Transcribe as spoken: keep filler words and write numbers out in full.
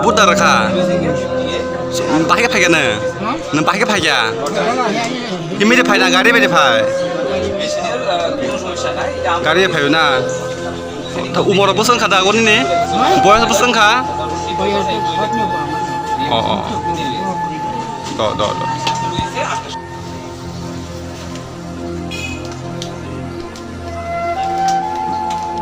Buddha rakha. Bahai khe phaikha nang? Nang bahai khe phaikha? Himri phai na gari bai phai? Gari bai phai na. Umor bwswng kha da goni ni? Boyas bwswng kha? Oh, oh. Do, do, do.